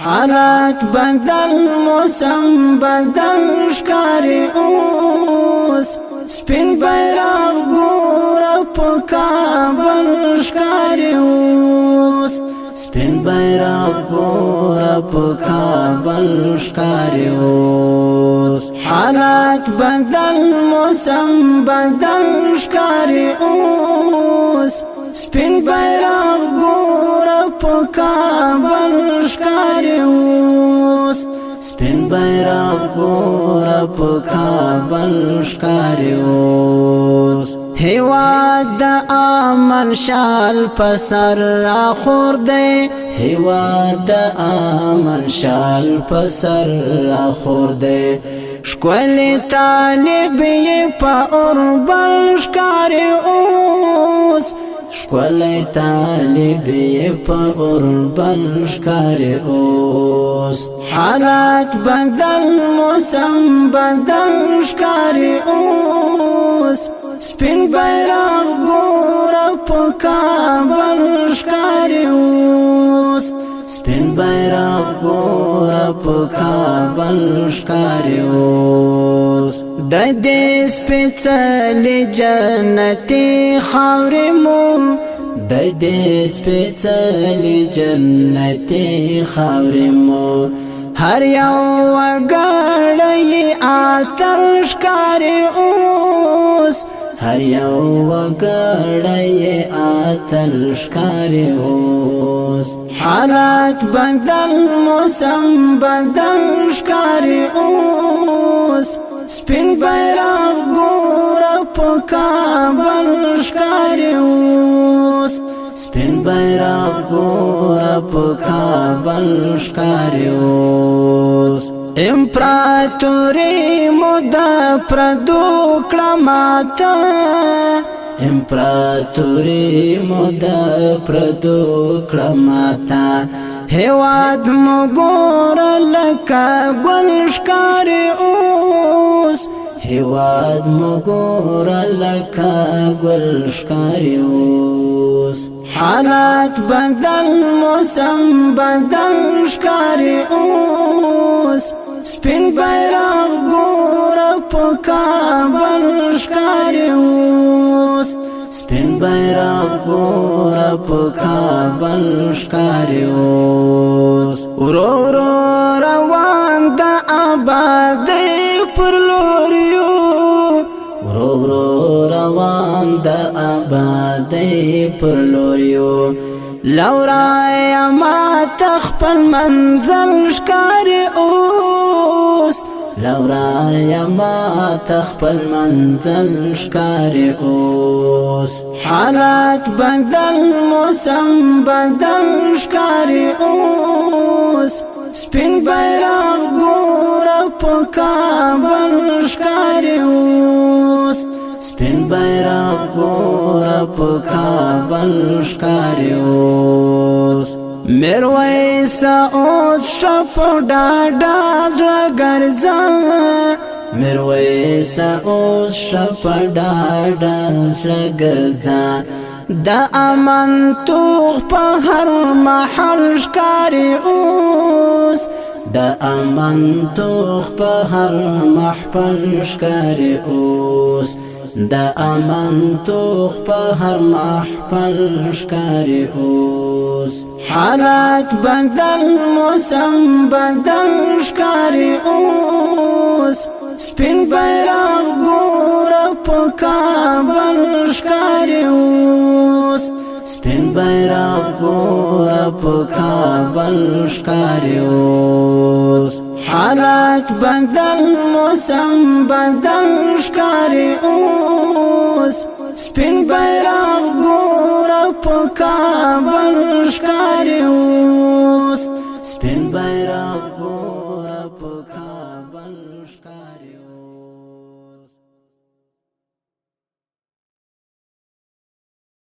حالات بدل، موسم بدل ښکاري اوس. سپین بیرغ ګوره په کابل ښکاري اوس. سپین بیرغ ګوره په کابل ښکاري اوس. حالات بدل، موسم بدل ښکاري اوس. سپین بیرغ ګوره په کابل ښکاري اوس. سپین بیرغ ګوره په کابل ښکاري اوس. هیواد د امن شال په سر را خور دی. هیواد د امن شال په سر را خور دی. ښکلی طالب یې په اوربل ښکاري اوس. ښکلی طالب یې په اوربل ښکاري اوس. حالات بدل، موسم بدل ښکاري اوس. سپین بیرغ ګوره په کابل ښکاري اوس. سپین بیرغ ګوره په کابل ښکاري اوس. د دې سپېڅلې جنتي خاورې مو، د دې سپېڅلې جنتي خاورې مو، هر یو وګړی اتل ښکاري اوس. هر یو وګړی اتل ښکاري اوس. حالات بدل، موسم بدل ښکاري اوس. سپین بیرغ ګوره په کابل ښکاري اوس. سپین بیرغ ګوره په کابل ښکاري اوس. امپراتوري مو د پردو کړه ماته. امپراتوري مو د پردو کړه ماته. هیواد مو ګوره لکه ګل ښکاري اوس. هیواد مو ګوره لکه ګل ښکاري اوس. حالات بدل، موسم بدل ښکاري اوس. سپین بیرغ ګوره په کابل ښکاري اوس. سپین بیرغ ګوره په کابل ښکاري اوس. ورو ورو روان د آبادۍ پر لوریو. ورو ورو روان د آبادۍ پر لوریو. لورایا ما ته خپل منزل ښکاري اوس. لورایا ما ته خپل منزل ښکاري اوس. حالات بدل، موسم بدل ښکاري اوس. سپین بیرغ ګوره په کابل ښکاري اوس. سپین بیرغ ګوره په کابل ښکاري اوس. میرویس اوس ښه په ډاډه زړه ګرځه. میرویس اوس ښه په ډاډه زړه ګرځه. د امن توغ په هر محل ښکاري اوس. د امن توغ په هر محفل ښکاري اوس. د امن توغ په هر محفل ښکاري اوس. حالات بدل، موسم بدل ښکاري اوس. سپین بیرغ ګوره په کابل ښکاري اوس. سپین بیرغ ګوره په کابل ښکاري اوس. حالات بدل، موسم بدل ښکاري اوس. سپین بیرغ ګوره په کابل ښکاري